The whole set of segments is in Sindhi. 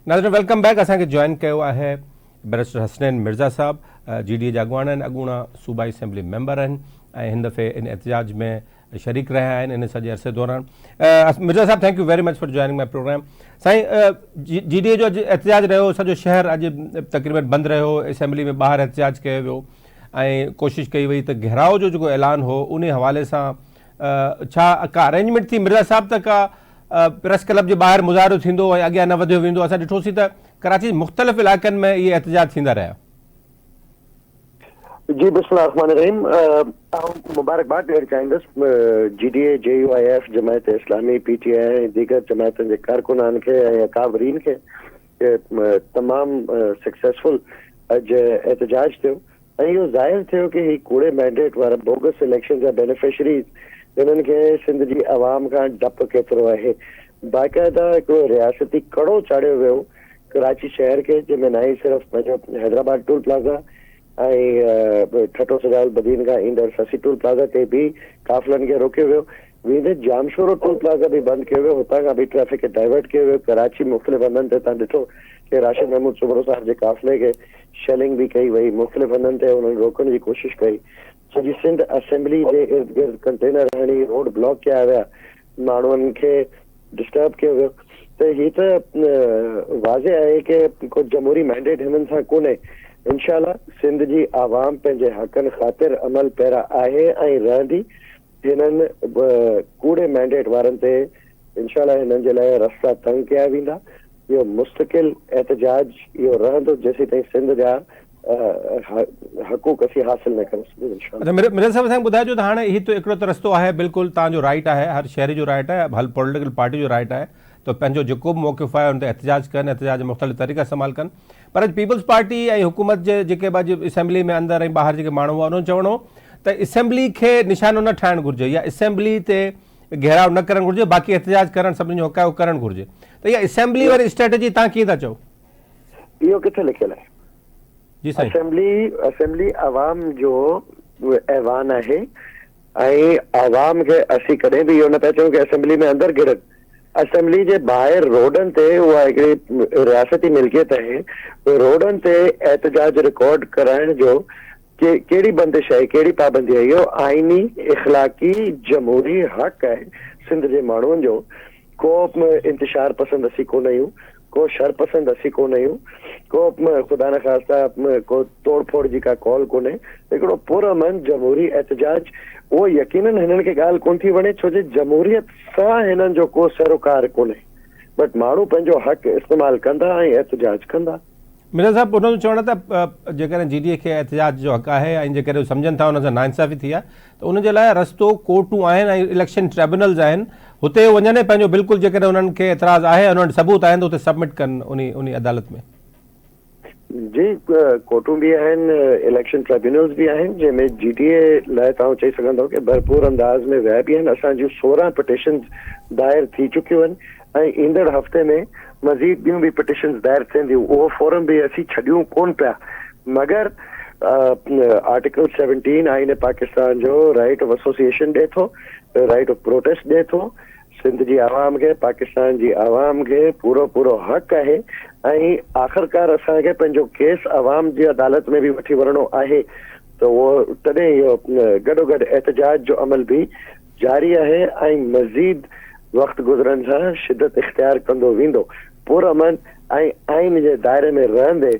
ناظرين welcome back اسان کي جوائن ڪيو آهي بئريسٽر حسنين مرزا صاحب جي ڊي اي جا اڳواڻ آهن اڳوڻا صوبائي اسيمبلي ميمبر آهن ۽ هن دفعي ان احتجاج ۾ شريڪ رهيا آهن ان سڄي عرصي دوران مرزا صاحب thank you very much for joining my programme سائين جي ڊي اي جو اڄ احتجاج رهيو سڄو شهر اڄ تقريبن بند رهيو اسيمبلي ۾ ٻاهر احتجاج ڪيو ويو ۽ ڪوشش ڪئي وئي ته گهيراء جو جيڪو اعلان هو ان حوالي سان ڇا ڪا ارينجمينٽ ٿي مرزا صاحب ته ڪا پريس ڪلب جي ٻاهر مظاهرو ٿيندو ۽ اڳيان نه وڌيو ويندو اسان ڏٺوسين ته ڪراچي جي مختلف علائقن ۾ اهي احتجاج ٿيندا رهيا. جي بسم الله الرحمٰن الرحيم آئون مبارڪباد ڏيڻ چاهيندس G D A, J U I F, Jamaat Islami, P T I ۽ ديگر جماعتن جي ڪارڪنان کي ۽ اڪابرين کي تمام سڪسيسفل اڄ احتجاج ٿيو ۽ اهو ظاهر ٿيو ڪي هي ڪوڙي مينڊيٽ وارا بوگس اليڪشن جا بينيفشريز هنن کي سنڌ جي عوام کان ڊپ ڪيترو آهي. باقاعده هڪڙو رياستي ڪڙو چاڙهيو ويو ڪراچي شهر کي جنهن ۾ نه ئي صرف پنهنجو حيدرآباد ٽول پلازا ۽ ٺٽو سجاول بدين کان ايندڙ سسي ٽول پلازا تي به قافلن کي روڪيو ويو ويندي ڄامشورو ٽول پلازا به بند ڪيو ويو هتان کان به ٽريفڪ کي ڊائيورٽ ڪيو ويو ڪراچي مختلف هنڌن تي تان ڏٺو ڪي راشد محمود سومرو صاحب جي قافلي کي شيلنگ به ڪئي وئي، مختلف هنڌن تي انهن روڪڻ جي ڪوشش ڪئي، سڄي سنڌ اسيمبلي جي ارد گرد ڪنٽينر هڻي روڊ بلاڪ ڪيا ويا، ماڻهن کي ڊسٽرب ڪيو ويو ته هي ته واضح آهي ڪي ڪو جمهوري مينڊيٽ هنن سان ڪونهي، انشاء الله سنڌ جي عوام پنهنجي حقن خاطر عمل پيرا آهي ۽ رهندي، هنن ڪوڙي مينڊيٽ وارن تي انشاء الله هنن جي لاء رستا تنگ ڪيا ويندا، اهو مستقل احتجاج اهو رهندو جيسيتائين سنڌ جا حقوق اسين حاصل نه ڪري سگهون انشاء الله. اڇا مرزا صاحب اسان کي ٻڌائجو ته هاڻي هي ته هڪڙو ته رستو آهي بلڪل توهان جو رائيٽ آهي هر شهري جو رائيٽ آهي هر پوليٽيڪل پارٽي جو رائيٽ آهي ته پنهنجو جيڪو به موقف آهي ان تي احتجاج ڪن احتجاج جا مختلف طريقا استعمال ڪن پر اڄ پيپلز پارٽي ۽ حڪومت جي جيڪي به اڄ اسيمبلي ۾ اندر ۽ ٻاهر جيڪي ماڻهو هئا انهن جو چوڻ هو ته اسيمبلي کي نشانو نه ٺاهڻ گهرجي يا اسيمبلي تي گهيراء نه ڪرڻ گهرجي باقي احتجاج ڪرڻ سڀني جو حق آهي اهو ڪرڻ گهرجي ته اها اسيمبلي واري اسٽريٽجي تان ڪيئن ٿا چئو؟ اهو ڪٿي لکيل آهي؟ جي سائين. اسيمبلي اسيمبلي عوام جو ايوان آهي ۽ عوام کي اسين ڪڏهن به اهو نه پيا چئون ڪي اسيمبلي ۾ اندر گهڙن اسيمبلي جي ٻاهر روڊن تي اها هڪڙي رياستي ملڪيت آهي روڊن تي احتجاج رڪارڊ ڪرائڻ جو ڪهڙي بندش آهي، ڪهڙي پابندي آهي، اهو آئيني، اخلاقي، جمهوري حق آهي سنڌ جي ماڻهن جو، ڪو انتشار پسند اسين ڪونه آهيون، ڪو شر پسند اسين ڪونه آهيون، ڪو خدا نخواسته ڪو توڙ ڦوڙ جي ڪا ڪال ڪونهي، هڪڙو پرامن جمهوري احتجاج، اهو يقينن هنن کي ڳالهه ڪونه ٿي وڻي ڇو جو جمهوريت سان هنن جو ڪو سروڪار ڪونهي، بٽ ماڻهو پنهنجو حق استعمال ڪندا ۽ احتجاج ڪندا. مرزا صاحب انهن جو چوڻ آهي ته جيڪڏهن جي ڊي اي کي احتجاج جو حق آهي ۽ جيڪڏهن هو سمجهن ٿا انهن سان ناانصافي ٿي آهي ته انهن جي لاء رستو ڪورٽون آهن ۽ اليڪشن ٽريبونلز آهن هتي هو وڃن ۽ پنهنجو بلڪل جيڪڏهن انهن کي اعتراض آهي انهن وٽ ثبوت آهن ته اتي سبمٽ ڪن انهي انهي عدالت ۾. جي ڪورٽون به آهن اليڪشن ٽريبونلز به آهن جنهن ۾ جي ڊي اي لاء توهان چئي سگهندو ڪي ڀرپور انداز ۾ ويا به آهن اسان جون 16 پٽيشنز دائر ٿي چڪيون آهن ۽ ايندڙ هفتي ۾ مزيد ٻيون به پٽيشنز دائر ٿينديون، اهو فورم به اسين ڇڏيون ڪونه پيا، مگر آرٽيڪل سيونٽين آئين پاڪستان جو رائيٽ آف ايسوسيئيشن ڏئي ٿو، رائيٽ آف پروٽيسٽ ڏئي ٿو، سنڌ جي عوام کي پاڪستان جي عوام کي پورو پورو حق آهي ۽ آخرڪار اسان کي پنهنجو ڪيس عوام جي عدالت ۾ به وٺي وڃڻو آهي ته اهو تڏهن اهو گڏوگڏ احتجاج جو عمل به جاري آهي ۽ مزيد وقت گذرڻ سان شدت اختيار ڪندو ويندو، پرامن ۽ آئين جي دائري ۾ رهندي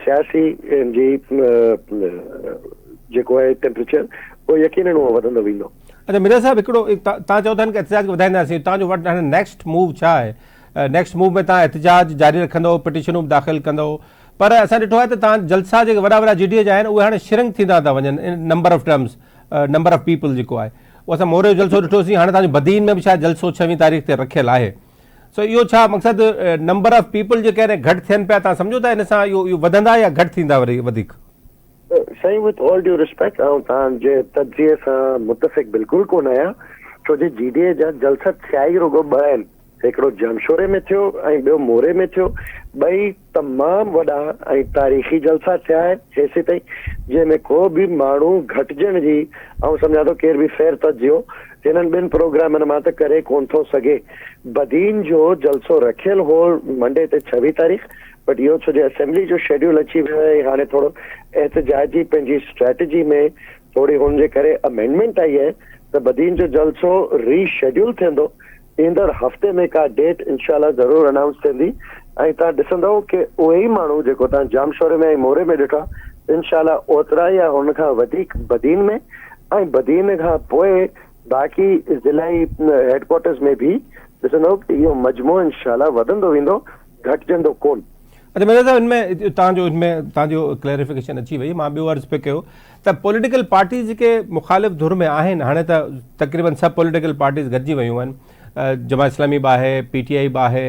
سياسي جي جيڪو آهي ٽيمپريچر اهو يقينن اهو وڌندو ويندو. اڇا مرزا صاحب هڪڙو توهان چئو ٿا ته احتجاج کي وڌائينداسين توهان جو وٽ هاڻي نيڪسٽ موو ڇا آهي نيڪسٽ موو ۾ توهان احتجاج جاري رکندو پٽيشنون به داخل ڪندو پر اسان ڏٺو آهي ته توهان جلسا جيڪي وڏا وڏا جي ڊي اي جا آهن اهي هاڻي شرنڪ ٿيندا ٿا وڃن number of terms number of people جيڪو آهي اهو اسان موري جو جلسو ڏٺوسين هاڻي توهان جو بدين ۾ به شايد جلسو ڇويهين تاريخ تي رکيل آهي سو اهو ڇا مقصد نمبر آف پيپل جيڪي آهن گهٽ ٿين پيا توهان سمجهو ٿا ان سان اهو اهو وڌندا يا گهٽ ٿيندا وري وڌيڪ؟ سائين وٿ آل ڊيو ريسپيڪٽ آئون توهان جي تجزيي سان متفق بلڪل ڪونه آهيان ڇو جو جي ڊي اي جا جلسا ٿيا ئي رڳو ٻه آهن. هڪڙو ڄامشوري ۾ ٿيو ۽ ٻيو موري ۾ ٿيو. ٻئي تمام وڏا ۽ تاريخي جلسا ٿيا آهن هيسيتائين جنهن ۾ ڪو به ماڻهو گهٽجڻ جي آئون سمجهان ٿو ڪير به ڦير تجزيو هنن ٻن پروگرامن مان ته ڪري ڪونه ٿو سگهي. بدين جو جلسو رکيل هو منڊي تي ڇويهه تاريخ بٽ اهو ڇو جو اسيمبلي جو شيڊيول اچي ويو آهي ۽ هاڻي ٿورو احتجاجي پنهنجي اسٽريٽجي ۾ ٿوري هن جي ڪري امينڊمينٽ آئي آهي ته بدين جو جلسو ري شيڊيول ٿيندو ايندڙ هفتي ۾ ڪا ڊيٽ انشاء الله ضرور انائونس ٿيندي ۽ توهان ڏسندؤ ڪي اهي ئي ماڻهو جيڪو توهان ڄامشوري ۾ ۽ موري ۾ ڏٺا انشاء الله اوترا يا هن کان وڌيڪ بدين ۾ ۽ بدين کان پوء باقي ضلعي هيڊ ڪوارٽرز ۾ به ڏسندؤ ڪي اهو مجموعو انشاء الله وڌندو ويندو گهٽجندو ڪون. اچا مرزا صاحب ان ۾ توهان جو ان ۾ توهان جو ڪليريفڪيشن اچي وئي مان ٻيو عرض پئي ڪيو ته پوليٽيڪل پارٽيز جيڪي مخالف ڌر ۾ آهن هاڻي ته تقريبن سڀ پوليٽيڪل پارٽيز گڏجي ويون آهن جماعت اسلامي به آهي پي ٽي آئي به آهي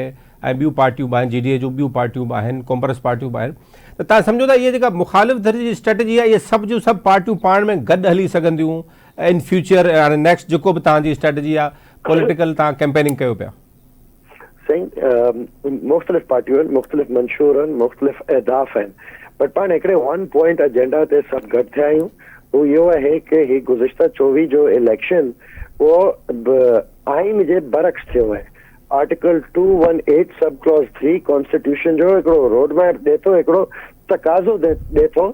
۽ ٻيون پارٽيون به آهن جي ڊي اي جون ٻيون پارٽيون به آهن قومپرست پارٽيون به آهن ته توهان سمجهو ٿا اهي جيڪا مخالف ڌر جي اسٽريٽجي آهي اهي سڀ جون سڀ پارٽيون پاڻ ۾ گڏ هلي سگهنديون ان فيوچر هاڻي نيڪسٽ جيڪو به توهان جي اسٽريٽجي آهي پوليٽيڪل توهان ڪيمپيننگ ڪيو پيا. سائين مختلف پارٽيون آهن مختلف منشور آهن مختلف اهداف آهن بٽ پاڻ هڪڙي ون پوائنٽ ايجنڊا تي سڀ گڏ ٿيا آهيون هو اهو آهي ڪي هي گذشته 24 جو اليڪشن اهو به آئين جي برعڪس ٿيو آهي article 218 sub clause 3 constitution جو هڪڙو روڊ ميپ ڏي ٿو هڪڙو تقاضو ڏي ٿو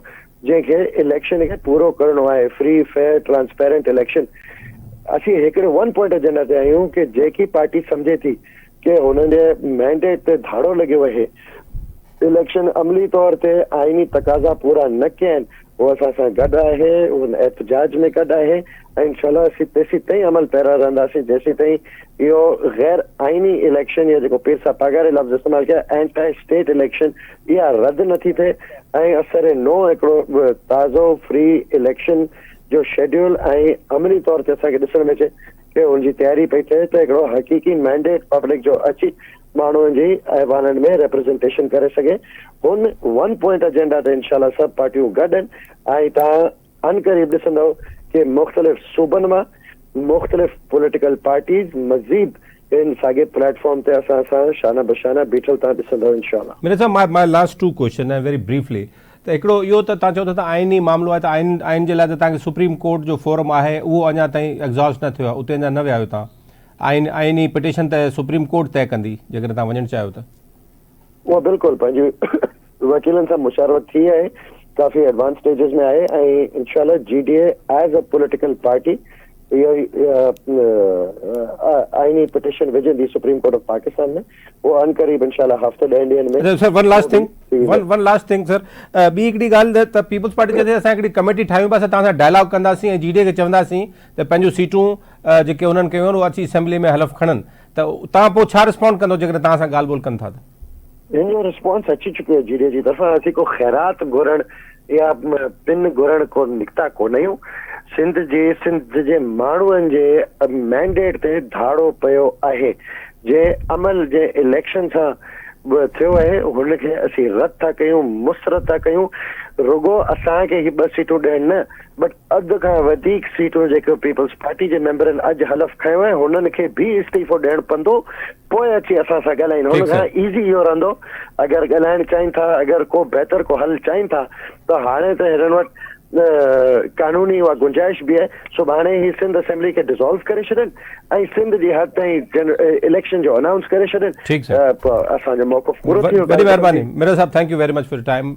جنهن کي اليڪشن کي پورو ڪرڻو آهي فري فيئر ٽرانسپيرنٽ اليڪشن اسين هڪڙي ون پوائنٽ ايجنڊا تي آهيون ڪي جيڪي پارٽي سمجهي ٿي ڪي هنن جي مينڊيٽ تي ڌاڙو لڳيو آهي اليڪشن عملي طور تي آئيني تقاضا پورا نه ڪيا آهن هو اسان سان گڏ آهي هن احتجاج ۾ گڏ آهي ۽ انشاء الله اسين تيسين تائين عمل پيرا رهنداسين جيسين تائين اهو غير آئيني اليڪشن يا جيڪو پير صاحب پاڳاري لفظ استعمال ڪيا اينٽائي اسٽيٽ اليڪشن اها رد نٿي ٿئي ۽ اثر نو هڪڙو تازو فري اليڪشن جو شيڊيول ۽ عملي طور تي اسان کي ڏسڻ ۾ اچي ڪي ان جي تياري پئي ٿئي ته هڪڙو حقيقي مينڊيٽ پبلڪ جو اچي ماڻهن جي ايوانن ۾ ريپريزنٽيشن ڪري سگهي هن ون پوائنٽ ايجنڊا تي انشاء الله سڀ پارٽيون گڏ آهن ۽ توهان عنقريب ڏسندؤ ڪي مختلف صوبن مان مختلف پوليٽيڪل پارٽيز مزيد ان ساڳي پليٽ فارم تي اسان سان شانه بشانه بيٺل توهان ڏسندؤ انشاء الله. ميرا صاحب my my last two question ۽ very briefly ته هڪڙو اهو ته توهان چئو ٿا ته آئيني معاملو آهي ته آئين آئين جي لاء ته توهان کي سپريم ڪورٽ جو فورم آهي اهو اڃا تائين ايگزاسٽ نه ٿيو آهي اتي اڃا نه ويا آهيو توهان آئين آئيني پٽيشن ته سپريم ڪورٽ طئي ڪندي جيڪڏهن توهان وڃڻ چاهيو ته. اها بلڪل پنهنجي وڪيلن سان مشاورت ٿي آهي ڪافي ايڊوانس اسٽيجز ۾ آهي ۽ انشاء الله جي D A as a political party اهو ئي آئيني پٽيشن وجهندي سپريم ڪورٽ آف پاڪستان ۾ اهو عنقريب انشاء الله هفتي ڏهن ڏينهن ۾ سر one last thing one last thing sir ٻي هڪڙي ڳالهه ته پيپلز پارٽي چئي ٿي اسان هڪڙي ڪميٽي ٺاهيون پيا اسان توهان سان ڊائلاگ ڪنداسين ۽ جي ڊي اي کي چونداسين ته پنهنجون سيٽون جيڪي انهن ڪيون آهن اهي اچي اسيمبلي ۾ حلف کڻن ته توهان پوء ڇا رسپونڊ ڪندو جيڪڏهن توهان سان ڳالهه ٻولهه ڪن ٿا ته؟ هن جو رسپانس اچي چڪو آهي جي ڊي اي جي طرفان اسين ڪو خيرات گهرڻ يا پن گهرڻ ڪو نڪتا ڪونه آهيون سنڌ جي سنڌ جي ماڻهن جي مينڊيٽ تي ڌاڙو پيو آهي جنهن عمل جنهن اليڪشن سان به ٿيو آهي هن کي اسين رد ٿا ڪيون مسترد ٿا ڪيون رڳو اسان کي هي ٻه سيٽون ڏيڻ نه بٽ اڌ کان وڌيڪ سيٽون جيڪو پيپلز پارٽي جي ميمبرن اڄ حلف کنيو آهي هنن کي به استعيفو ڏيڻ پوندو پوء اچي اسان سان ڳالهائين هن کان ايزي اهو رهندو اگر ڳالهائڻ چاهين ٿا اگر ڪو بهتر ڪو حل چاهين ٿا ته هاڻي ته هنن وٽ قانوني اها گنجائش به آهي سڀاڻي هي سنڌ اسيمبلي کي ڊزالو ڪري ڇڏين ۽ سنڌ جي حد تائين اليڪشن جو انائونس ڪري ڇڏين ٺيڪ اسان جو موقف پورو ٿي ويو. وڏي مهرباني مرزا صاحب thank you very much for time.